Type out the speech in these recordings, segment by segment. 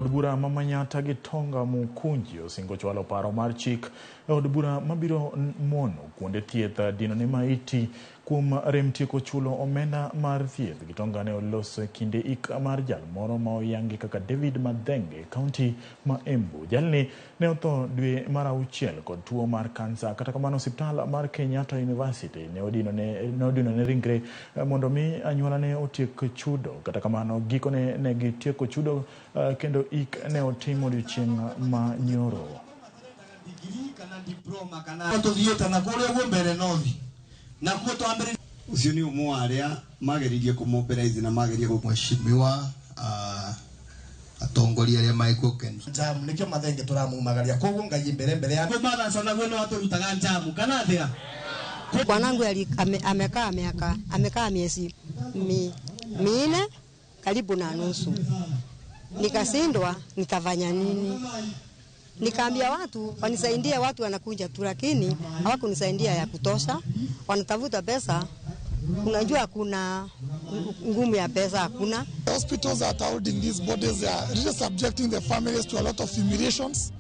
Od bura ma Manyatta gi Tonga Mukunji osingo chwalo paro mar chik e od bura mabiro mono kuonde thieth dino ne maiti kuom rem tieko chulo omenda mar thieth. Gitonga ne oloso e kinde ik mar jal moro ma oyangi kaka David Madhenge e kaunti ma Embu. Jalni ne otho dwe mar auchiel kod tuo mar kansa. Kata kamano, osiptal mar Kenyatta University ne odino ne ringre mondo mi anyuolane otiek chudo. Kata kamano, gikone ne gitieko chudo kendo ik ne otim odiochieng' ma nyoro. Ucio ni umwe wa aria mageririe kũmobilize na magerie Mheshimiwa atongoria aria maikuo Ken Njamu nikio Mathenge turamumagaria koguo ngai mbere mbere ya njamu kana atia. Bwanangu amekaa miaka, amekaa miezi 4 karibu na nusu. Nikashindwa nitafanya nini? Nikaambia watu wanisaidie, watu wanakuja tu, lakini hawakunisaidia ya kutosha. Wanatafuta pesa, unajua kuna ngumu ya pesa hakuna. The hospitals that are holding these bodies, they are really subjecting the families to a lot of humiliations,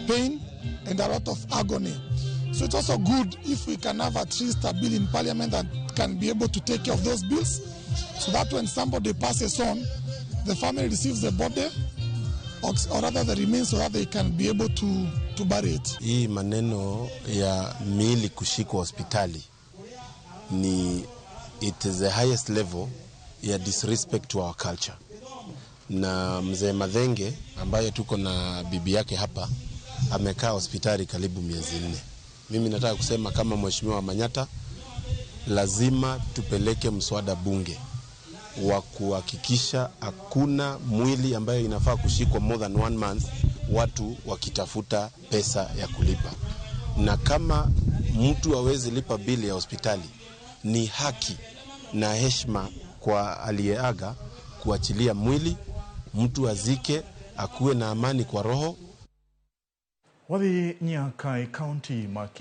pain, and a lot of agony. So it's also good if we can have at least a bill in parliament that can be able to take care of those bills, so that when somebody passes on, the family receives the body, or rather the remains, so that they can be able to bury it. Hii maneno ya miili kushikwa hospitali ni, it is the highest level ya disrespect to our culture. Na mzee Mathenge ambaye tuko na bibi yake hapa amekaa hospitali karibu miezi 4. Mimi nataka kusema kama mheshimiwa Manyatta, lazima tupeleke mswada bunge wa kuhakikisha hakuna mwili ambayo inafaa kushikwa more than one month watu wakitafuta pesa ya kulipa. Na kama mtu hawezi lipa bili ya hospitali, ni haki na heshima kwa aliyeaga kuachilia mwili, mtu azike, akuwe na amani kwa roho. Wadhi nyaka e kaunti ma Kisumu.